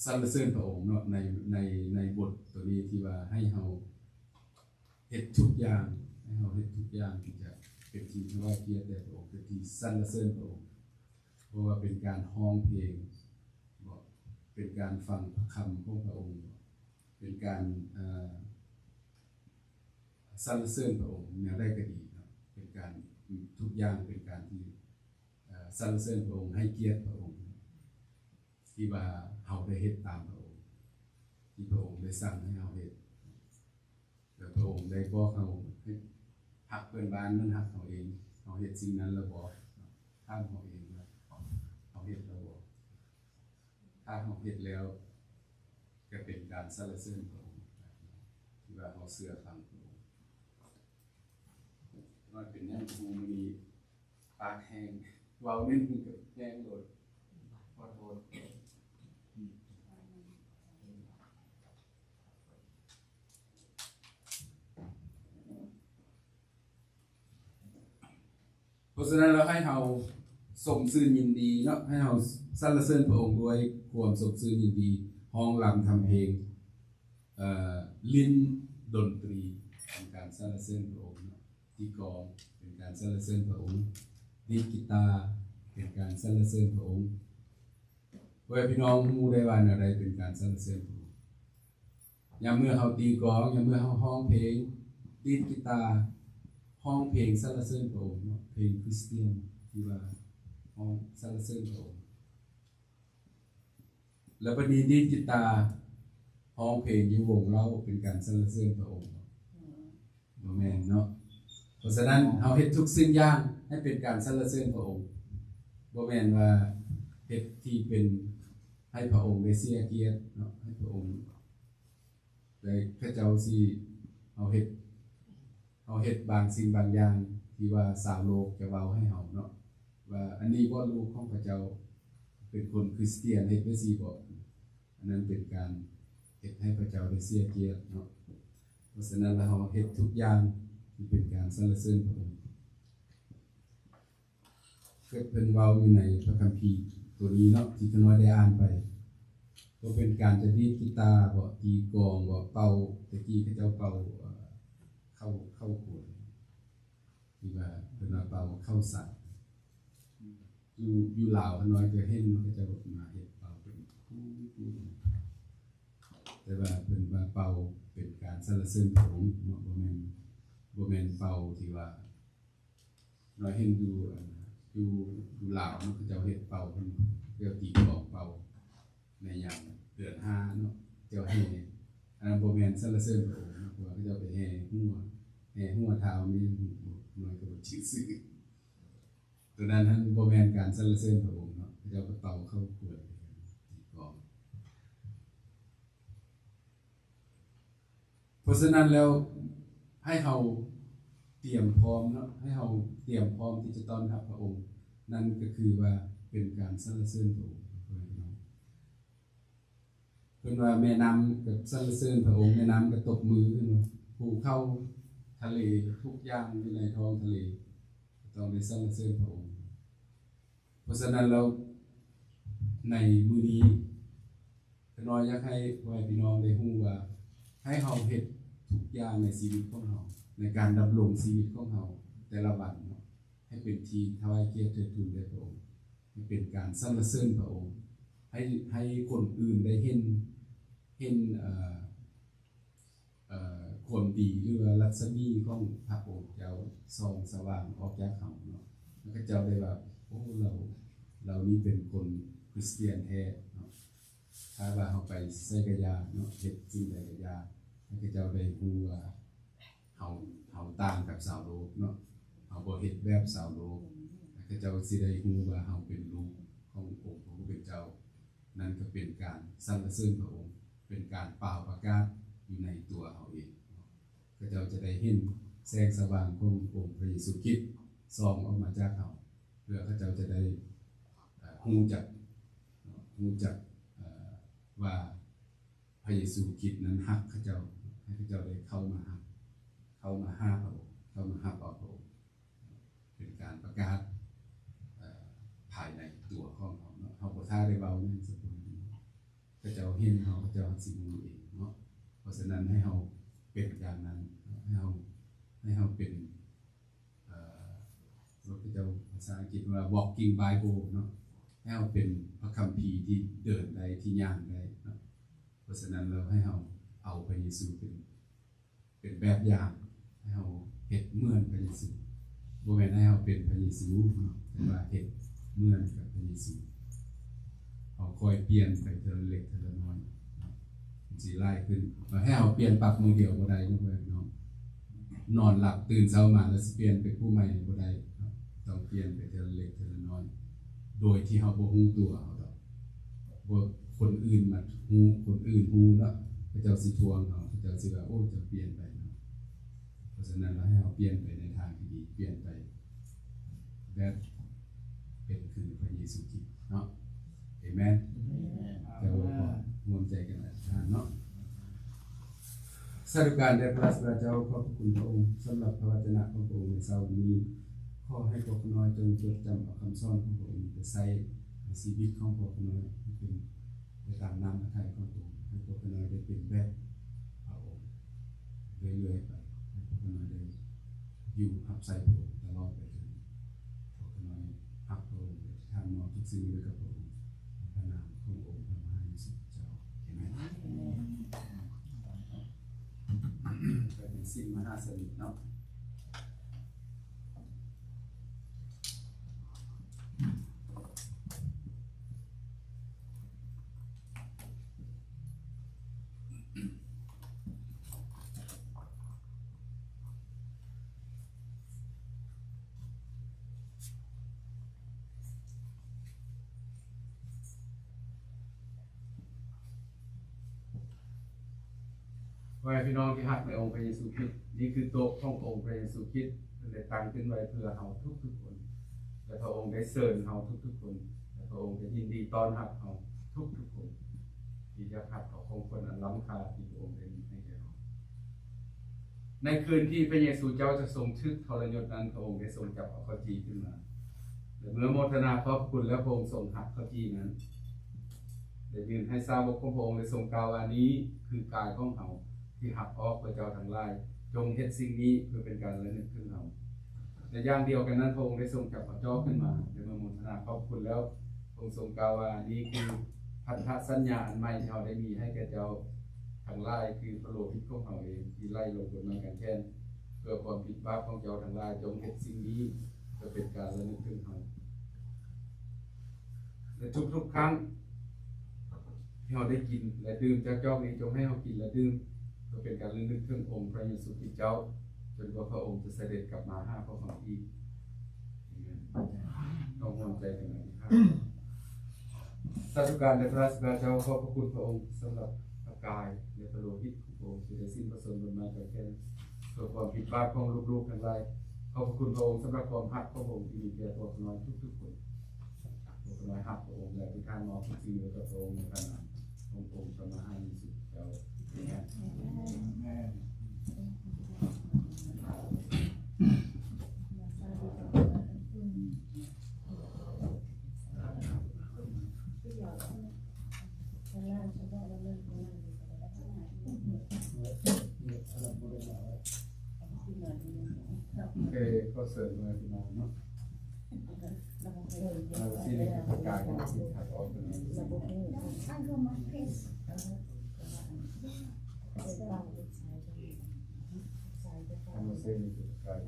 ສັນລະເສີນພະອົງເນາະ, ໃນ ໃນ ໃນບົດໂຕນີ້ທີ່ວ່າໃຫ້ເຮົາເຮັດທຸກຢ່າງ, ໃຫ້ເຮົາເຮັດທຸກຢ່າງທີ່ຈະເປັນທີ່ຖວາຍກຽດແດ່ພະອົງ, ເປັນທີ່ສັນລະເສີນພະອົງ, ບໍ່ວ່າເປັນການຮ້ອງເພງບໍ, ເປັນການຟັງພະຄຳຂອງພະອົງບໍ, ເປັນການ ເອີ ສັນລະເສີນພະອົງແນວໃດກໍດີເນາະ, ເປັນການ ທຸກຢ່າງເປັນການທີ່ ເອີ ສັນລະເສີນພະອົງ, ໃຫ້ກຽດພະອົງ ທີ່ວ່າເຮົາໄດ້ເຮັດຕາມພະອົງ, ທີ່ພະອົງໄດ້ສັ່ງໃຫ້ເຮົາເຮັດ, ແລະ ພະອົງໄດ້ບອກເຮົາໃຫ້ຮັກເພື່ອນບ້ານເໝືອນຮັກເຮົາເອງ. ເຮົາເຮັດສິ່ງນັ້ນແລ້ວບໍ? ຖາມເຮົາເອງວ່າເຮົາເຮັດແລ້ວບໍ? ຖ້າເຮົາເຮັດແລ້ວ ກໍເປັນການສັນລະເສີນພະອົງ ທີ່ວ່າເຮົາເຊື່ອຟັງພະອົງ. ນ້ອຍເປັນຫຍັງບໍ່ຮູ້ ມື້ນີ້ປາກແຫ້ງ, ເວົ້າໜຶ່ງກໍແຫ້ງໂລດ, ຂໍໂທດ. ເພາະສະນັ້ນແລ້ວ ໃຫ້ເຮົາຊົມຊື່ນຍິນດີເນາະ, ໃຫ້ເຮົາສັນລະເສີນພະອົງດ້ວຍຄວາມຊົມຊື່ນຍິນດີ, ຮ້ອງລຳທຳເພງ, ເອີ ຫຼິ້ນດົນຕີເປັນການສັນລະເສີນພະອົງເນາະ, ຕີກອງເປັນການສັນລະເສີນພະອົງ, ດີດກີຕາເປັນການສັນລະເສີນພະອົງ. ພໍ່ແມ່ພີ່ນ້ອງຮູ້ໄດ້ວ່າແນວໃດເປັນການສັນລະເສີນພະອົງ? ຍາມເມື່ອເຮົາຕີກອງ, ຍາມເມື່ອເຮົາຮ້ອງເພງ, ດີດກີຕາ, ຮ້ອງເພງສັນລະເສີນພະອົງເນາະ, ເພງຄຣິສຕຽນທີ່ວ່າຮ້ອງສັນລະເສີນພະອົງ. ແລ້ວບັດນີ້ດີດກີຕາ, ຮ້ອງເພງຢູ່ວົງເຫຼົ້າ ເປັນການສັນລະເສີນພະອົງ? ບໍ່ແມ່ນເນາະ. ເພາະສະນັ້ນ ເຮົາເຮັດທຸກສິ່ງຢ່າງໃຫ້ເປັນການສັນລະເສີນພະອົງ, ບໍ່ແມ່ນວ່າເຮັດທີ່ເປັນໃຫ້ພະອົງໄດ້ເສຍກຽດເນາະ, ໃຫ້ພະອົງໄດ້ ເຂົາເຈົ້າຊິ ເຮົາເຮັດ ເຮົາເຮັດບາງສິ່ງບາງຢ່າງທີ່ວ່າຊາວໂລກຈະເວົ້າໃຫ້ເຮົາເນາະ ວ່າອັນນີ້ບໍ່ ລູກຂອງເຂົາເຈົ້າເປັນຄົນຄຣິສຕຽນ ເຮັດໄດ້ຊີ້ບໍ? ອັນນັ້ນເປັນການເຮັດໃຫ້ພະເຈົ້າໄດ້ເສຍກຽດເນາະ. ເພາະສະນັ້ນແລ້ວ ເຮົາເຮັດທຸກຢ່າງທີ່ເປັນການສັນລະເສີນພະອົງ. ເພິ່ນເວົ້າຢູ່ໃນພະຄຳພີໂຕນີ້ເນາະ ທີ່ຂ້ານ້ອຍໄດ້ອ່ານໄປ. ບໍ່ເປັນການຈະດີດກີຕາບໍ ຕີກອງບໍ ເປົ່າ ແຕ່ກີ້ເຂົາເຈົ້າເປົ່າ ເອີ ເຂົ້າ ເຂົ້າຂວດ ທີ່ວ່າເພິ່ນວ່າເປົ່າເຂົ້າສັດ ຢູ່ ຢູ່ລາວຂ້ານ້ອຍກໍເຫັນເນາະ ເຂົາເຈົ້າມາເຮັດເປົ່າເປັນ ແຕ່ວ່າເພິ່ນວ່າເປົ່າເປັນການສັນລະເສີນພະອົງເນາະ ບໍ່ແມ່ນ ບໍ່ແມ່ນເປົ່າທີ່ວ່າ ນ້ອຍເຫັນຢູ່ ອັນ ຢູ່ ຢູ່ລາວເນາະ ເຂົາເຈົ້າເຮັດເປົ່າ ເຂົາເຈົ້າຕີກອງເປົ່າໃນຍາມເດືອນຫ້າເນາະ ເຈົ້າແຫ່ ອັນນັ້ນບໍ່ແມ່ນສັນລະເສີນພະອົງເນາະ ເພາະວ່າເຂົາເຈົ້າໄປແຫ່ຫົວ ແຫ່ຫົວທ້າວແມ່ນ ນ້ອຍກໍບໍ່ຈື່ຊື່ ໂຕນັ້ນຫັ້ນບໍ່ແມ່ນການສັນລະເສີນພະອົງເນາະ ເຂົາເຈົ້າກໍເປົ່າເຂົ້າຂວດ ຕີກອງ. ເພາະສະນັ້ນແລ້ວ ໃຫ້ເຮົາຕຽມພ້ອມເນາະ ໃຫ້ເຮົາຕຽມພ້ອມທີ່ຈະຕ້ອນຮັບພະອົງ ນັ້ນກໍຄືວ່າເປັນການສັນລະເສີນພະອົງ ເພິ່ນວ່າແມ່ນ້ຳກໍສັນລະເສີນພະອົງ ແມ່ນ້ຳກໍຕົບມື ເຫັນບໍ່? ພູເຂົາ ທະເລ ທຸກຢ່າງຢູ່ໃນທ້ອງທະເລ ຕ້ອງໄດ້ສັນລະເສີນພະອົງ. ເພາະສະນັ້ນແລ້ວ ໃນມື້ນີ້ ຂ້ານ້ອຍຢາກໃຫ້ພໍ່ແມ່ພີ່ນ້ອງໄດ້ຮູ້ວ່າ ໃຫ້ເຮົາເຮັດທຸກຢ່າງໃນຊີວິດຂອງເຮົາ ໃນການດຳລົງຊີວິດຂອງເຮົາແຕ່ລະວັນເນາະ ໃຫ້ເປັນທີ່ຖວາຍກຽດເທີດທູນແດ່ພະອົງ ໃຫ້ເປັນການສັນລະເສີນພະອົງ ໃຫ້ ໃຫ້ຄົນອື່ນໄດ້ເຫັນ ເຫັນ ເອີ ເອີ ຄວາມດີ ຫຼືວ່າລັດສະໝີຂອງພະອົງເຈົ້າສ່ອງສະຫວ່າງອອກຈາກເຮົາເນາະ ແລ້ວເຂົາເຈົ້າໄດ້ວ່າ ໂອ້ ລາວ ລາວນີ້ເປັນຄົນຄຣິສຕຽນແທ້ເນາະ. ຖ້າວ່າເຮົາໄປໃສກະຢ່າເນາະ ເຮັດສິ່ງໃດກະຢ່າ ໃຫ້ເຂົາເຈົ້າໄດ້ຮູ້ວ່າເຮົາ ເຮົາຕ່າງກັບຊາວໂລກເນາະ ເຮົາບໍ່ເຮັດແບບຊາວໂລກ ແລ້ວເຂົາເຈົ້າຊິໄດ້ຮູ້ວ່າເຮົາເປັນລູກຂອງອົງພະຜູ້ເປັນເຈົ້າ. ນັ້ນກໍເປັນການສັນລະເສີນພະອົງ ເປັນການປ່າວປະກາດຢູ່ໃນຕົວເຮົາເອງ. ເຂົາເຈົ້າຈະໄດ້ເຫັນແສງສະຫວ່າງຂອງອົງພະເຢຊູຄຣິດສ່ອງອອກມາຈາກເຮົາ ເພື່ອເຂົາເຈົ້າຈະໄດ້ ເອີ ຮູ້ຈັກ ເນາະ ຮູ້ຈັກ ເອີ ວ່າພະເຢຊູຄຣິດນັ້ນຮັກເຂົາເຈົ້າ ໃຫ້ເຂົາເຈົ້າໄດ້ເຂົ້າມາຮັກ ເຂົ້າມາຫາພະອົງ ເຂົ້າມາຮັບເອົາພະອົງ. ເປັນການປະກາດ ເອີ ພາຍໃນຕົວຂອງເຮົາເນາະ ເຮົາບໍ່ຖ້າໄດ້ເວົ້າຫຍັງສັກຄົນ ເຂົາເຈົ້າເຫັນເຮົາ ເຂົາເຈົ້າຊິຮູ້ເອງເນາະ. ເພາະສະນັ້ນໃຫ້ເຮົາເປັນຢ່າງນັ້ນເນາະ ໃຫ້ເຮົາ ໃຫ້ເຮົາເປັນ ເອີ ພະເຈົ້າ ພາສາອັງກິດວ່າ walking Bible ເນາະ ໃຫ້ເຮົາເປັນພະຄຳພີທີ່ເດີນໄດ້ ທີ່ຍ່າງໄດ້ເນາະ. ເພາະສະນັ້ນແລ້ວໃຫ້ເຮົາເອົາພະເຢຊູເປັນ ເປັນແບບຢ່າງ ໃຫ້ເຮົາເຮັດເໝືອນພະເຢຊູ ບໍ່ແມ່ນໃຫ້ເຮົາເປັນພະເຢຊູເນາະ ແຕ່ວ່າເຮັດເໝືອນກັບພະເຢຊູ. ເຮົາຄ່ອຍປ່ຽນໄປເທື່ອລະເລັກເທື່ອລະນ້ອຍເນາະ ມັນຊິຫຼາຍຂຶ້ນ. ແລ້ວໃຫ້ເຮົາປ່ຽນປັບມື້ດຽວບໍ່ໄດ້ເນາະ ເພື່ອນພີ່ນ້ອງ ນອນຫຼັບຕື່ນເຊົ້າມາແລ້ວຊິປ່ຽນເປັນຜູ້ໃໝ່ບໍ່ໄດ້ເນາະ ຕ້ອງປ່ຽນໄປເທື່ອລະເລັກເທື່ອລະນ້ອຍ ໂດຍທີ່ເຮົາບໍ່ຮູ້ຕົວເຮົາດອກ. ບໍ່ ຄົນອື່ນມາຮູ້ ຄົນອື່ນຮູ້ເນາະ ເຂົາເຈົ້າຊິທວງເຮົາ ເຂົາເຈົ້າຊິວ່າ ໂອ້ ເຈົ້າປ່ຽນໄປເນາະ. ເພາະສະນັ້ນ ໃຫ້ເຮົາປ່ຽນໄປໃນທາງທີ່ດີ ປ່ຽນໄປແບບເປັນຄືພະເຢຊູຄຣິດເນາະ. ເອແມນ. ເຈົ້າອວຍພອນ ຮ່ວມໃຈກັນອະທິຖານເນາະ. ສາທຸການແດ່ພະລາຊະບິດາເຈົ້າ ຂອບພະຄຸນພະອົງສຳລັບພະວະຈະນະຂອງພະອົງໃນເຊົ້າວັນນີ້. ຂໍໃຫ້ພວກຂ້ານ້ອຍຈົ່ງຈົດຈຳເອົາຄຳສອນຂອງພະອົງໄປໃຊ້ໃນຊີວິດຂອງພວກຂ້ານ້ອຍ ໃຫ້ເປັນໄປຕາມນ້ຳພະໄທຂອງພະອົງ. ໃຫ້ພວກຂ້ານ້ອຍໄດ້ເປັນແບບພະອົງເລື້ອຍໆໄປ. ໃຫ້ພວກຂ້ານ້ອຍໄດ້ຢູ່ຮັບໃຊ້ພະອົງຕະຫຼອດໄປເທີ້ນ. ພວກຂ້ານ້ອຍຮັກພະອົງ ແລະ ອະທິຖານມອບທຸກສິ່ງໄວ້ກັບພະອົງ ໃນພະນາມຂອງອົງພະມະຫາເຢຊູຄຣິດເຈົ້າ. ເອແມນ. ເປັນສິນມະຫາສະນິດເນາະ. ພໍ່ແມ່ພີ່ນ້ອງທີ່ຮັກໃນອົງພະເຢຊູຄຣິດ, ນີ້ຄືໂຕະຂອງອົງພະເຢຊູຄຣິດ, ເພິ່ນໄດ້ຕັ້ງຂຶ້ນໄວ້ເພື່ອເຮົາທຸກໆຄົນ ແລະ ພະອົງໄດ້ເຊີນເຮົາທຸກໆຄົນ ແລະ ພະອົງໄດ້ຍິນດີຕ້ອນຮັບເຮົາທຸກໆຄົນ ທີ່ຈະຮັບເອົາຂອງຂວັນອັນລ້ຳຄ່າທີ່ພະອົງໄດ້ມີໃຫ້ແກ່ເຮົາ. ໃນຄືນທີ່ພະເຢຊູເຈົ້າຈະຊົງຖືກທໍລະຍົດນັ້ນ, ພະອົງໄດ້ຊົງຈັບເອົາເຂົ້າຈີ່ຂຶ້ນມາ ແລະ ເມື່ອໂມທະນາຂອບພະຄຸນແລ້ວ, ພະອົງຊົງຫັກເຂົ້າຈີ່ນັ້ນ ແລະ ຢືນໃຫ້ສາວົກຂອງພະອົງໄດ້ຊົງກ່າວວ່າ ນີ້ຄືກາຍຂອງເຮົາທີ່ຮັບອອກເພື່ອເຈົ້າທັງຫຼາຍ, ຈົ່ງເຮັດສິ່ງນີ້ເພື່ອເປັນການລະນຶກເຖິງເຮົາ. ແລະ ຢ່າງດຽວກັນນັ້ນ ພະອົງໄດ້ຊົງຈັບເອົາຈອກຂຶ້ນມາ ແລະ ເມື່ອໂມທະນາຂອບຄຸນແລ້ວ ພະອົງຊົງກ່າວວ່າ ນີ້ຄືພັນທະສັນຍາອັນໃໝ່ທີ່ເຮົາໄດ້ມີໃຫ້ແກ່ເຈົ້າທັງຫຼາຍ ຄືພະໂລຫິດຂອງເຮົາເອງ ທີ່ໄຫຼລົງບົນໄມ້ກາງແຂນ ເພື່ອຄວາມຜິດບາບຂອງເຈົ້າທັງຫຼາຍ. ຈົ່ງເຮັດສິ່ງນີ້ເພື່ອເປັນການລະນຶກເຖິງເຮົາ. ແລະ ທຸກໆຄັ້ງທີ່ເຮົາໄດ້ກິນ ແລະ ດື່ມຈາກຈອກນີ້ ຈົ່ງໃຫ້ເຮົາກິນ ແລະ ດື່ມ ເພື່ອເປັນການລະນຶກເຖິງອົງພະເຢຊູຄຣິດເຈົ້າ ຈົນກວ່າພະອົງຈະສະເດັດກັບມາຫາພວກເຮົາອີກ. ເອເມນ. ຕ້ອງຮ່ວມໃຈກັນອະທິຖານ. ສາທຸການແດ່ພະລາຊະບິດາເຈົ້າ, ຂອບພະຄຸນພະອົງສຳລັບພະກາຍ ແລະ ພະໂລຫິດຂອງພະອົງທີ່ໄດ້ສິ້ນພະຊົນບົນໄມ້ກາງແຂນ ເພື່ອຄວາມຜິດບາບຂອງລູກໆທັງຫຼາຍ. ຂອບພະຄຸນພະອົງສຳລັບຄວາມຮັກຂອງພະອົງທີ່ມີແກ່ພວກຂ້ານ້ອຍທຸກໆຄົນ. ພວກຂ້ານ້ອຍຮັກພະອົງ ແລະ ອະທິຖານມອບທຸກສິ່ງໄວ້ກັບພະອົງໃນພະນາມຂອງອົງພະມະຫາເຢຊູເຈົ້າ. ເອເມນ. ໂອເຄ ຂໍເຊີນພໍ່ແມ່ພີ່ນ້ອງເນາະ ເອົາຊິເຮັດການເນາະ ຊິຄັດອອກເນາະ ເອົາມາເຊັນໃນການ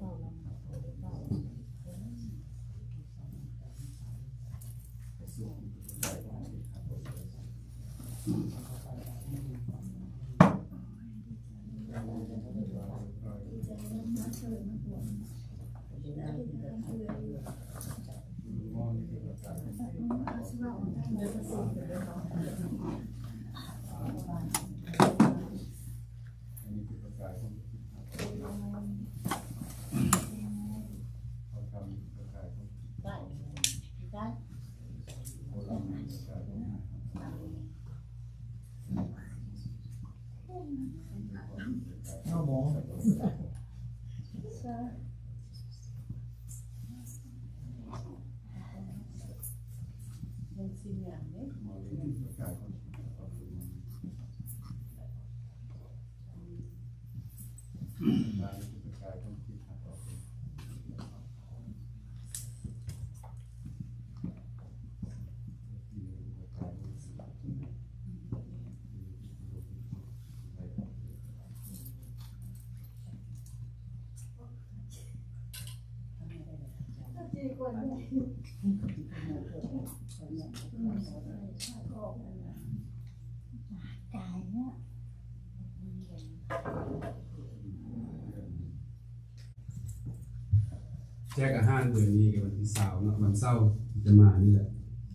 ແຈກອາຫານເດືອນນີ້ກໍວັນທີຊາວເນາະ ວັນເສົາທີ່ຈະມານີ້ແຫຼະ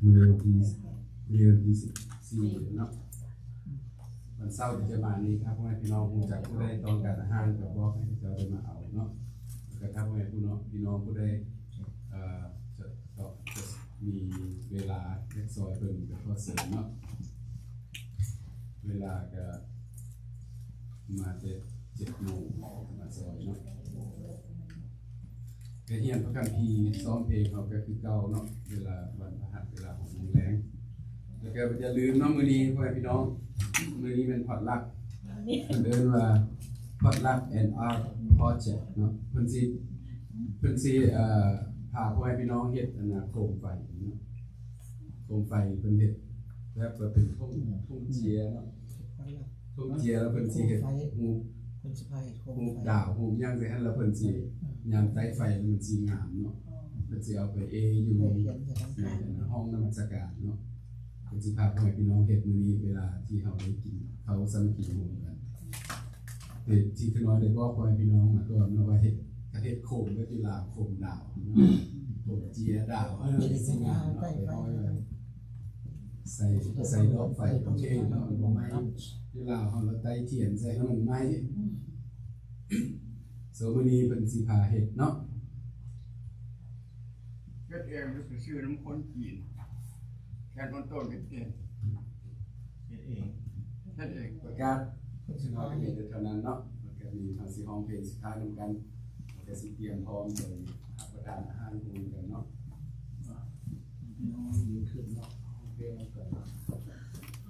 ມື້ວັນທີ ມື້ວັນທີສິບສີ່ເນາະ ວັນເສົາທີ່ຈະມານີ້ ຖ້າພໍ່ແມ່ພີ່ນ້ອງຮູ້ຈັກຜູ້ໃດຕ້ອງການອາຫານກໍບອກໃຫ້ເຂົາເຈົ້າໄດ້ມາເອົາເນາະ ແລ້ວກໍຖ້າພໍ່ແມ່ພີ່ນ້ອງ ພີ່ນ້ອງຜູ້ໃດ ເອີ ຈະ ຈະມີເວລາຢາກຊ່ອຍເພິ່ນກໍຂໍເຊີນເນາະ ເວລາກໍມາແຕ່ເຈັດໂມງມາຊ່ອຍເນາະ ກະຮຽນພະຄຳພີ ຊ້ອມເພງເຮົາກະຄືເກົ່າເນາະ ເວລາວັນພະຫັດ ເວລາຫົກໂມງແລງ ແລ້ວກະຢ່າລືມເນາະ ມື້ນີ້ພໍ່ແມ່ພີ່ນ້ອງ ມື້ນີ້ແມ່ນ potluck ເພິ່ນເອີ້ນວ່າ potluck and art project ເນາະ ເພິ່ນຊິ ເພິ່ນຊິ ເອີ ພາພໍ່ແມ່ພີ່ນ້ອງເຮັດອັນນ່າໂຄມໄຟເນາະ ໂຄມໄຟເພິ່ນເຮັດແບບວ່າເປັນທົ່ງ ທົ່ງເຈຍເນາະ ທົ່ງເຈຍ ແລ້ວເພິ່ນຊິເຮັດຮູບ ເພິ່ນຊິພາເຮັດໂຄມ ຮູບດາວ ຮູບຫຍັງໃສ່ຫັ້ນ ແລ້ວເພິ່ນຊິ ອືມ ຍາມໃຕ້ໄຟແລ້ວມັນຊິງາມເນາະ ອໍ ເພິ່ນຊິເອົາໄປເອຢູ່ ເອີ ໃນຫ້ອງນະມັດສະການເນາະ ເພິ່ນຊິພາພໍ່ແມ່ພີ່ນ້ອງເຮັດມື້ນີ້ ເວລາທີ່ເຮົາໄດ້ກິນເຂົ້າສາມັກຄີຮ່ວມກັນ ເຮັດ ທີ່ຂ້ານ້ອຍໄດ້ບອກພໍ່ແມ່ພີ່ນ້ອງມາກ່ອນເນາະ ວ່າເຮັດ ຄັນເຮັດໂຄມແບບຢູ່ລາວ ໂຄມດາວເນາະ ໂຄມເຈຍດາວ ເອີ ຊິງາມເນາະ ໄປຫ້ອຍໄວ້ ໃສ່ ໃສ່ດອກໄຟ ໂອເຄເນາະ ມັນບໍ່ໄໝ້ ຢູ່ລາວເຮົາລະໄຕ້ທຽນໃສ່ໃຫ້ມັນໄໝ້ ໂຊ ມື້ນີ້ເພິ່ນຊິພາເຮັດເນາະ ເຮັດເອງ ຫຼື ໄປຊື້ນຳຄົນຈີນ ແຄນອອນໂຕນເຮັດເອງ ເຮັດເອງ ເຮັດເອງ ປະກາດ ເພິ່ນຊິເວົ້າເປັນເທົ່ານັ້ນເນາະ ປະກາດນີ້ເຮົາຊິຮ້ອງເພງສຸດທ້າຍນຳກັນ ແລ້ວກະຊິຕຽມພ້ອມໄປຮັບປະທານອາຫານຮ່ວມກັນເນາະ ພີ່ນ້ອງຢືນຂຶ້ນເນາະ ຮ້ອງເພງນຳກັນເນາະ.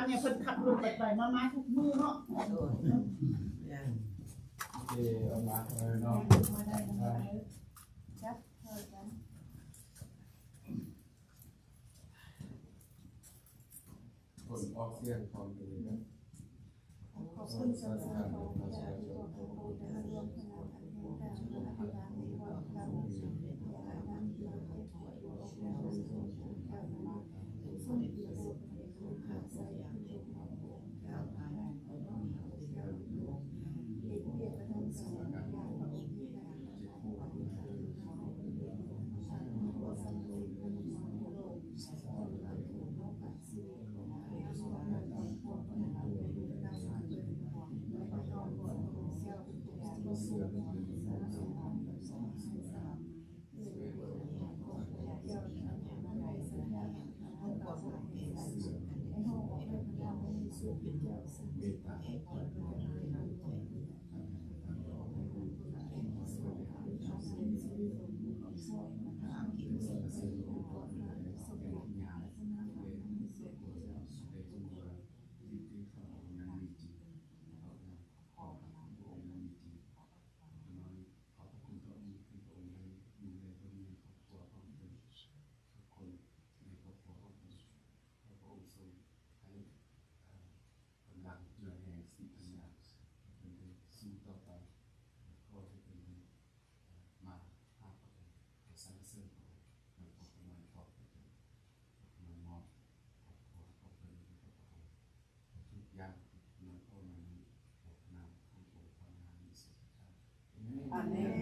ຳນີ້ເພິ່ນຂັບລົດໄປໆມາໆທຸກມື້ເນາະ. ໂດຍ ໂອເຄ ເອົາມາເລີຍເນາະ ມາໄດ້ ມາໄດ້ ຈັບເຂົ້າກັນ ຜົນອອກສຽງພ້ອມກັນເລີຍເນາະ. ຂອບຄຸນສຳລັບຂອງເຈົ້າທີ່ຂອບຄຸນເດີ ລວມພະລັງອັນແຮງການ ອະທິບານໃນຄອບຄົວ ກຳລັງ ແຮງ ສະຕິ ປັນຍາ ເພິ່ນໄດ້ສູ້ຕໍ່ໄປ ຂໍໃຫ້ເພິ່ນໄດ້ ເອີ່ ມາຫາພະອົງ ໄປສັນລະເສີນພະອົງ ນຳຄວາມກຳລັງຂອງພະເຈົ້າ ມາມອບຄອບຄົວຂອງເພິ່ນໃຫ້ກັບພະອົງ ທຸກຢ່າງທີ່ກຳລັງເຂົ້າມານີ້ ໃນນາມຂອງອົງພະມະຫາວິສຸດທິເຈົ້າ. ອາເມນ.